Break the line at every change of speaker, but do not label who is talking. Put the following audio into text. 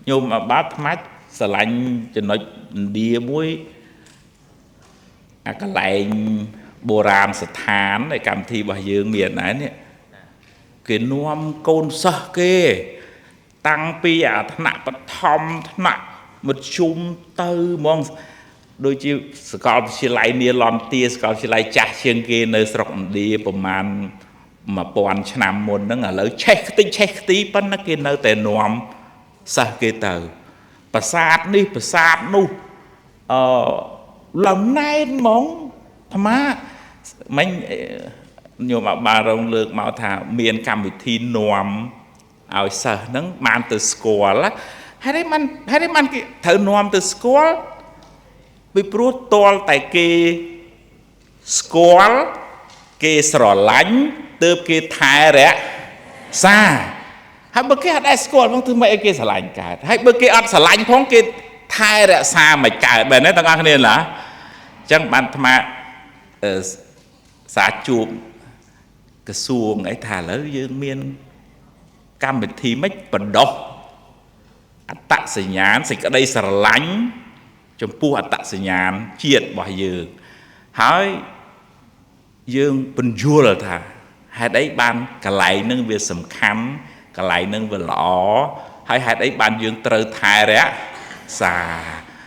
ញោមអាបាថ្មាច់ស្រឡាញ់ចំណុចឥណ្ឌាមួយអាកន្លែងបុរាណស្ថាននៃកម្មវិធីរបស់យើងមានដែរនេះគេនាំកូនសិស្សគេ តាំងពីអាថ្នាក់បឋមថ្នាក់មធ្យមទៅហ្មងដូចជាសាកលវិទ្យាល័យនីឡន់ទាសាកលវិទ្យាល័យចាស់ជាងគេនៅស្រុកឥណ្ឌាប្រមាណ1000ឆ្នាំមុនហ្នឹងឥឡូវឆេះខ្ទេចឆេះខ្ទីប៉ុន្តែគេនៅតែនាំសិស្សគេទៅប្រាសាទនេះប្រាសាទនោះអឺឡើងណែនហ្មងអាត្មាមិញញោមអបាលរងលើកមកថាមានកម្មវិធីនាំឲ្យសិស្សហ្នឹងបានទៅស្គាល់ហេតុអីបានហេតុអីបានគេត្រូវនាំទៅស្គាល់ពីព្រោះតលតែគេស្គាល់គេស្រឡាញ់ទើបគេថែរក្សាហើយបើគេអត់ដែលស្គាល់ផងធ្វើម៉េចឲ្យគេស្រឡាញ់កើតហើយបើគេអត់ស្រឡាញ់ផងគេថែរក្សាមិនកើតបែរណាទាំងអស់គ្នាឡាអញ្ចឹងបានអាត្មាសាជួបក្រសួងអីថាឥឡូវយើងមានកម្មវិធីម៉េចបណ្ដុះអត្តសញ្ញាណសេចក្តីស្រឡាញ់ចំពោះអត្តសញ្ញាណជាតិរបស់យើងហើយយើងពន្យល់ថាហេតុអីបានកន្លែងនឹងវាសំខាន់កន្លែងនឹងវាល្អហើយហេតុអីបានយើងត្រូវថែរក្សា